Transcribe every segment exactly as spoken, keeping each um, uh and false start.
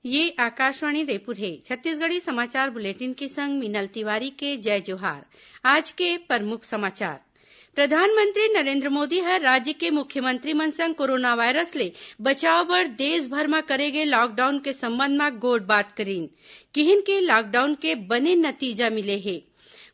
ये आकाशवाणी रायपुर हे। छत्तीसगढ़ी समाचार बुलेटिन के संग मीनल तिवारी के जय जोहार। आज के प्रमुख समाचार। प्रधानमंत्री नरेंद्र मोदी ह राज्य के मुख्यमंत्री मन संग कोरोना वायरस ले बचाव बर देश भर म करे गे लॉकडाउन के संबंध म गोठ बात करीन। किहिन के लॉकडाउन के बने नतीजा मिले हे।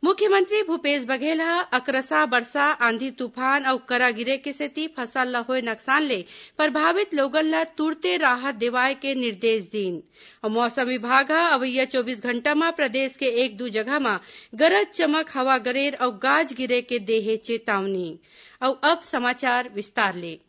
मुख्यमंत्री भूपेश बघेल ह अकरसा बरसा, आंधी तूफान अउ करा गिरे के सेती फसल ल होय नकसान ले प्रभावित लोगन ल तुरते राहत देवाय के निर्देश दीन। अउ मौसम विभाग ह अवइया चौबीस घंटा म प्रदेश के एक दू जगह म गरज चमक, हवा गरेर अउ गाज गिरे के दे हे चेतावनी। अउ अब समाचार विस्तार ले।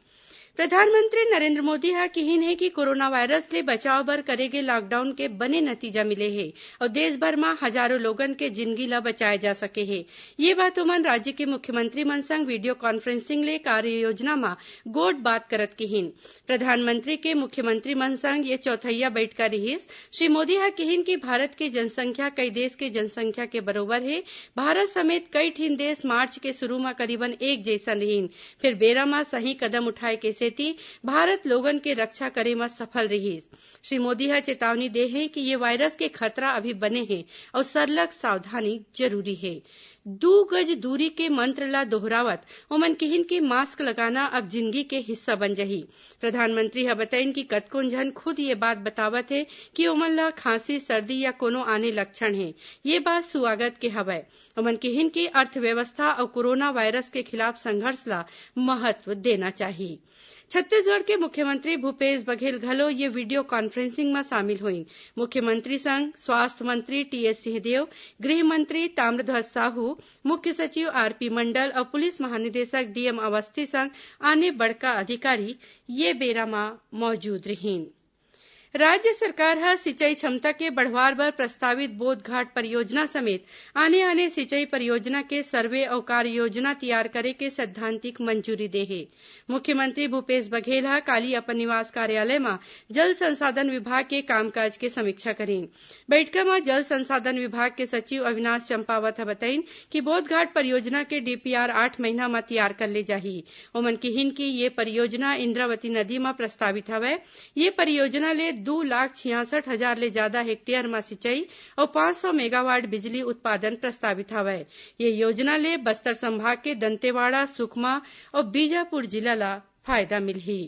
प्रधानमंत्री नरेंद्र मोदी ह किहिन हे कि कोरोना वायरस ले बचाव बर करे गे लॉकडाउन के बने नतीजा मिले हे अउ देश भर म हजारों लोगन के जिनगी ल बचाए जा सके हे। ये बात ओमन राज्य के मुख्यमंत्री मन संग वीडियो कॉन्फ्रेंसिंग ले कार्य योजना म गोठ बात करत किहिन। प्रधानमंत्री के मुख्यमंत्री मन संग ये चौथइया बइठका रिहिस। श्री मोदी ह किहिन कि भारत के जनसंख्या कई देश के जनसंख्या के बरोबर हे। भारत समेत कई ठिन देश मार्च के शुरू म करीबन एक जइसन रिहिन, फेर बेरा म सही कदम उठाए के सेती भारत लोगन के रक्षा करे म सफल रिहिस। श्री मोदी ह चेतावनी दे हे कि ये वायरस के खतरा अभी बने हे अउ सरलग सावधानी जरूरी हे। दू गज दूरी के मंत्र ला दोहरावत ओमन किहिन कि मास्क लगाना अब जिनगी के हिस्सा बन जही। प्रधानमंत्री ह बतइन कि कतकोन झन खुद ये बात बतावत हे कि ओमन ला खांसी, सर्दी या कोनो आने लक्षण हे। ये बात सुवागत के हवय। ओमन किहिन कि अर्थव्यवस्था अउ कोरोना वायरस के खिलाफ संघर्ष ला महत्व देना चाही। छत्तीसगढ़ के मुख्यमंत्री भूपेश बघेल घलो ये वीडियो कॉन्फ्रेंसिंग म शामिल होइन। मुख्यमंत्री संग स्वास्थ्य मंत्री टीएस सिंहदेव, गृह मंत्री ताम्रध्वज साहू, मुख्य सचिव आरपी मंडल अउ पुलिस महानिदेशक डीएम अवस्थी संग आने बड़का अधिकारी ये बेरा म मौजूद रिहिन। राज्य सरकार ह सिंचई क्षमता के बढ़वार बर प्रस्तावित बोधघाट परियोजना समेत आने-आने सिंचई परियोजना के सर्वे अउ कार्ययोजना तियार करे के सैद्धांतिक मंजूरी दे हे। मुख्यमंत्री भूपेश बघेल ह काली अपन निवास कार्यालय म जल संसाधन विभाग के कामकाज के समीक्षा करीन। बइठका म जल संसाधन विभाग के सचिव अविनाश चंपावत ह बतइन कि बोधघाट परियोजना के डीपीआर आठ महीना म तियार कर ले जाही। ओमन किहिन कि ये परियोजना इंद्रावती नदी म प्रस्तावित हवय। ये परियोजना ले दू लाख छियासठ हजार ले जादा हेक्टेयर म सिंचई अउ पाँच सौ मेगावाट बिजली उत्पादन प्रस्तावित हवय। ये योजना ले बस्तर संभाग के दंतेवाड़ा, सुकमा अउ बीजापुर जिला ला फायदा मिलही।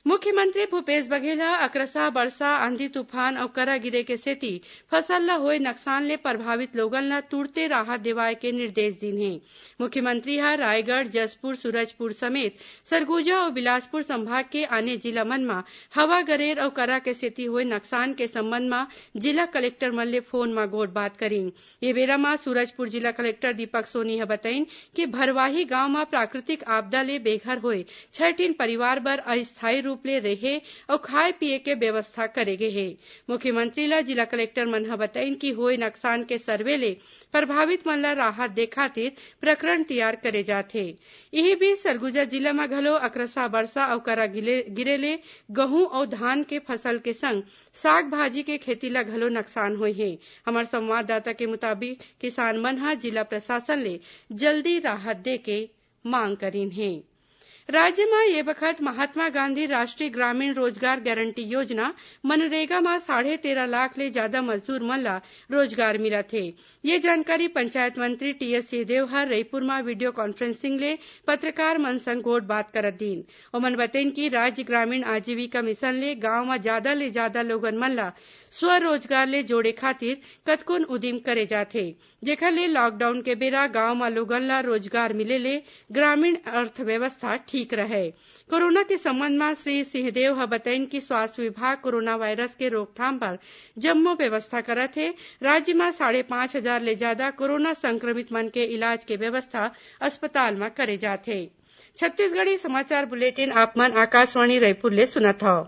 मुख्यमंत्री भूपेश बघेल ह अकरसा, बरसा, आंधी तूफान अउ करा गिरे के सेती फसल ल होय नकसान ले प्रभावित लोगन ल तुरते राहत देवाय के निर्देश दीन हे। मुख्यमंत्री ह रायगढ़, जशपुर, सूरजपुर समेत सरगुजा अउ बिलासपुर संभाग के आने जिला मन म हवा गरेर अउ करा के सेती होय नकसान के संबंध म जिला कलेक्टर मन ले फोन म गोठ बात करीन। ये बेरा म सूरजपुर जिला कलेक्टर दीपक सोनी ह बतइन कि भरवाही गांव म प्राकृतिक आपदा ले बेघर होय छै ठिन परिवार बर अस्थायी रूप ले रेहे अउ खाए पिए के व्यवस्था करे गे हे। मुख्यमंत्री ल जिला कलेक्टर मन ह बतइन कि होय नकसान के सर्वे ले प्रभावित मन ल राहत दे खातिर प्रकरण तियार करे जात हे। इही बीच सरगुजा जिला म घलो अकरसा बरसा अउ करा गिले-, गिरे ले गहूं अउ धान के फसल के संग साग भाजी के खेती ल घलो नकसान होय हे। हमर संवाददाता के मुताबिक किसान मन ह जिला प्रशासन ले जल्दी राहत दे के मांग करीन हे। राज्य म ये बखत महात्मा गांधी राष्ट्रीय ग्रामीण रोजगार गारंटी योजना, मनरेगा म साढ़े तेरह लाख ले जादा मजदूर मन ल रोजगार मिलत हे। ये जानकारी पंचायत मंत्री टीएस सिंहदेव ह रईपुर म वीडियो कॉन्फ्रेंसिंग ले पत्रकार मन संग गोठ बात करत दीन। ओमन बतइन कि राज्य ग्रामीण आजीविका मिशन ले गांव म जादा ले जादा लोगन मन ल स्वरोजगार ले जोड़े खातिर कतकोन उदिम करे जात हे, जेखर ले लॉकडाउन के बेरा गांव म लोगन ल रोजगार मिले ले ग्रामीण अर्थव्यवस्था ठीक रहय। कोरोना के संबंध म श्री सिंहदेव ह बतइन कि स्वास्थ्य विभाग कोरोना वायरस के रोकथाम बर जम्मो व्यवस्था करत हे। राज्य म साढ़े पांच हजार ले जादा कोरोना संक्रमित मन के इलाज के व्यवस्था अस्पताल म करे जात हे। छत्तीसगढ़ी समाचार बुलेटिन आप मन आकाशवाणी रायपुर ले सुनत हव।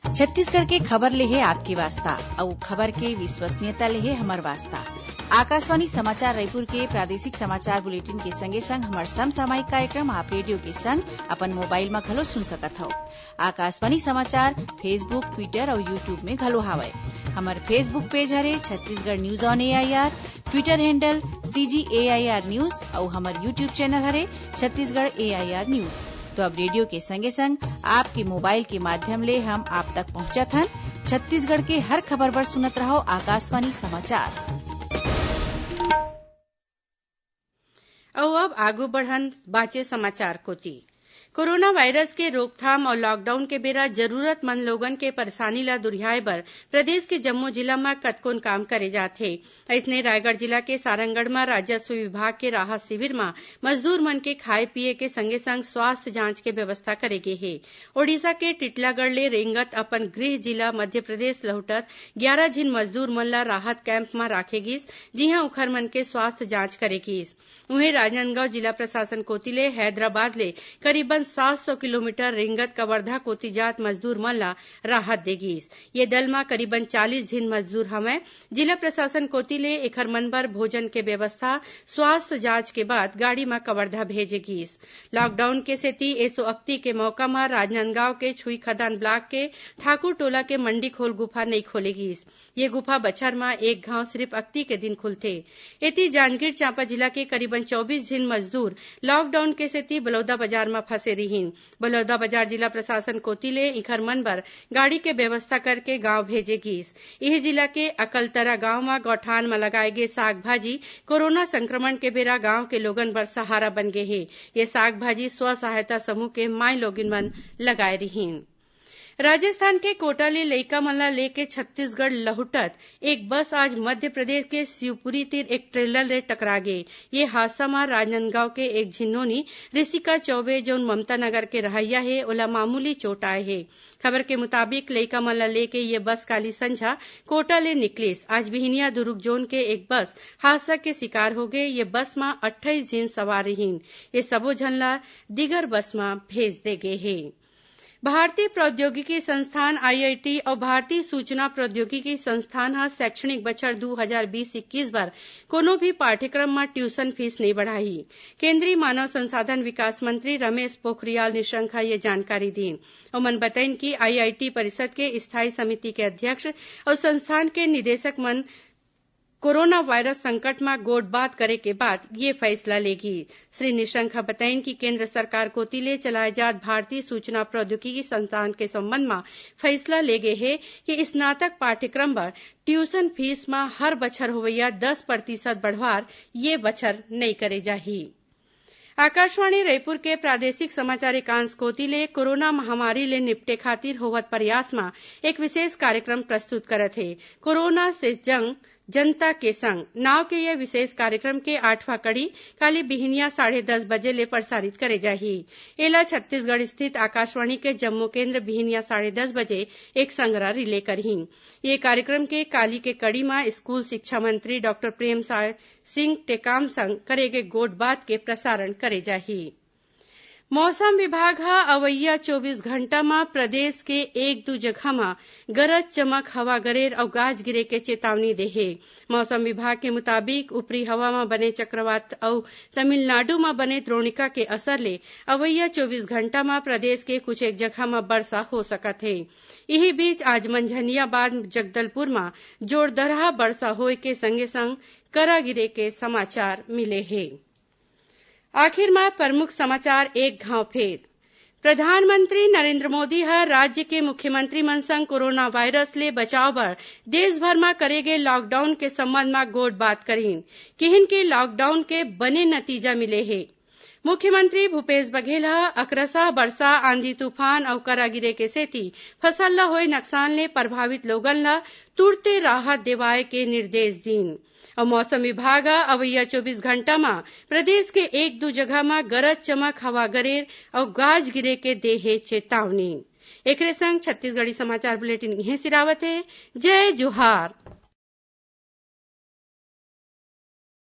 छत्तीसगढ़ के खबर ले हे आपके वास्ता, अउ खबर के विश्वसनीयता ले हे हमर वास्ता। आकाशवाणी समाचार रायपुर के प्रादेशिक समाचार बुलेटिन के संगे संग हमर समसामयिक कार्यक्रम आप रेडियो के संग अपन मोबाइल म घलो सुन सकत हव। आकाशवाणी समाचार Facebook, Twitter अउ YouTube में घलो हावय। हमर Facebook पेज हरे Chhattisgarh news on AIR, Twitter handle CG AIR news अउ हमर YouTube चैनल हरे छत्तीसगढ़ एआईआर न्यूज। तो अब रेडियो के संगे संग आपके मोबाइल के माध्यम ले हम आप तक पहुंचत हन। छत्तीसगढ़ के हर खबर बर सुनत रहव आकाशवाणी समाचार। अउ अब आगू बढ़न बाचे समाचार कोति। कोरोना वायरस के रोकथाम अउ लॉकडाउन के बेरा जरूरतमंद लोगन के परेशानी ल दुरिहाए बर प्रदेश के जम्मो जिला म कतकोन काम करे जात हे। अइसने रायगढ़ जिला के सारंगढ़ म राजस्व विभाग के राहत शिविर म मजदूर मन के खाए पिए के संगे संग स्वास्थ्य जांच के व्यवस्था करे गे हे। ओडिशा के टिटलागढ़ ले रेंगत अपन गृह जिला मध्य प्रदेश लहुटत ग्यारा झिन मजदूर मन ल राहत कैंप म राखे गिस, जिहां उखर मन के स्वास्थ्य जांच करे गिस। उहें, राजनांदगांव जिला प्रशासन कोति ले हैदराबाद ले करीबन सात सौ किलोमीटर रेंगत कवर्धा कोति जात मजदूर मन ल राहत दे गिस। ये दल म करीबन चालीस झिन मजदूर हवंय। जिला प्रशासन कोति ले एखर मन बर भोजन के व्यवस्था, स्वास्थ्य जांच के बाद गाड़ी म कवर्धा भेजे गिस। लॉकडाउन के सेती एसो अक्ति के मौका म राजनांदगांव के छुईखदान ब्लॉक के ठाकुर टोला के मंडी खोल गुफा नइ खोले गिस। ये गुफा बछर म एक घांव सिरिफ अक्ति के दिन खुलथे। एती जांजगीर चांपा जिला के करीबन चौबीस झिन मजदूर लॉकडाउन के सेती बलौदाबाजार म फंसे रिहिन। बलौदाबाजार जिला प्रशासन कोति ले इखर मन बर गाड़ी के व्यवस्था करके गांव भेजे गिस। इही जिला के अकलतरा गांव म गौठान म लगाए गे साग भाजी कोरोना संक्रमण के बेरा गांव के लोगन बर सहारा बन गे हे। ये साग भाजी स्व सहायता समूह के माईलोगिन मन लगाए रिहिन। राजस्थान के कोटा ले लइका मन ला लेके छत्तीसगढ़ लहुटत एक बस आज मध्य प्रदेश के शिवपुरी तीर एक ट्रेलर ले टकरा गे। ये हादसा म राजनांदगांव के एक झिन नोनी ऋषिका चौबे, जउन ममता नगर के रहइया हे, ओला मामूली चोट आए हे। खबर के मुताबिक, लइका मन ला लेके ये बस काली संझा कोटा ले निकलिस। आज बिहनिया दुरूग जोन के एक बस हादसा के शिकार होगे। ये बस म अट्ठाईस झिन सवार रिहिन। ये सबो झन ला दिगर बस म भेज दे गे हे। भारतीय प्रौद्योगिकी संस्थान, आईआईटी, अउ भारतीय सूचना प्रौद्योगिकी संस्थान ह शैक्षणिक बछर दू हजार बीस इक्कीस बर कोनो भी पाठ्यक्रम म ट्यूशन फीस नइ बढ़ाही। केंद्रीय मानव संसाधन विकास मंत्री रमेश पोखरियाल निशंक ह ये जानकारी दीन। ओमन बतइन कि आईआईटी परिषद के स्थायी समिति के अध्यक्ष अउ संस्थान के निदेशक मन कोरोना वायरस संकट म गोठबात करे के बाद ये फैसला लेगी। श्री निशंक ह बतइन कि केंद्र सरकार कोति ले चलाए जात भारतीय सूचना प्रौद्योगिकी संस्थान के संबंध म फैसला ले गे हे कि स्नातक पाठ्यक्रम बर ट्यूशन फीस म हर बछर होवइया दस प्रतिशत बढ़वार ये बछर नइ करे जाही। आकाशवाणी रईपुर के प्रादेशिक समाचार एकांश कोति ले कोरोना महामारी ले निपटे खातिर होवत प्रयास म एक विशेष कार्यक्रम प्रस्तुत करत हे। कोरोना से जंग, जनता के संग नाव के ये विशेष कार्यक्रम के आठवां कड़ी काली बिहनिया साढ़े दस बजे ले प्रसारित करे जाही। एला छत्तीसगढ़ स्थित आकाशवाणी के जम्मो केंद्र बिहनिया साढ़े दस बजे एक संगरा रिले करही। ये कार्यक्रम के काली के कड़ी म स्कूल शिक्षा मंत्री डॉक्टर प्रेमसाय सिंह टेकाम संग करे गे गोठबात के प्रसारण करे जाही। मौसम विभाग ह अवइया चौबीस घंटा म प्रदेश के एक दू जगह म गरज चमक, हवा गरेर अउ गाज गिरे के चेतावनी दे हे। मौसम विभाग के मुताबिक, ऊपरी हवा म बने चक्रवात अउ तमिलनाडु म बने द्रोणिका के असर ले अवइया चौबीस घंटा म प्रदेश के कुछ एक जगह म बरसा हो सकत हे। इही बीच, आज मंझनिया बाद जगदलपुर म जोरदरहा बरसा होय के संगे संग करा गिरे के समाचार मिले हे। आखिर म प्रमुख समाचार एक घांव फेर। प्रधानमंत्री नरेंद्र मोदी ह राज्य के मुख्यमंत्री मन संग कोरोना वायरस ले बचाव बर देश भर म करे गे लॉकडाउन के संबंध म गोठ बात करिन। किहिन के लॉकडाउन के बने नतीजा मिले हे। मुख्यमंत्री भूपेश बघेल ह अकरसा बरसा, आंधी तूफान अउ करा गिरे के सेती फसल ल होय नकसान ले प्रभावित लोगन ल तुरते राहत देवाय के निर्देश दीन। अउ मौसम विभाग ह अवइया चौबीस घंटा म प्रदेश के एक दू जगह म गरज चमक, हवा गरेर अउ गाज गिरे के दे हे चेतावनी। एकरे संग छत्तीसगढ़ी समाचार बुलेटिन इहें सिरावत हे। जय जोहार।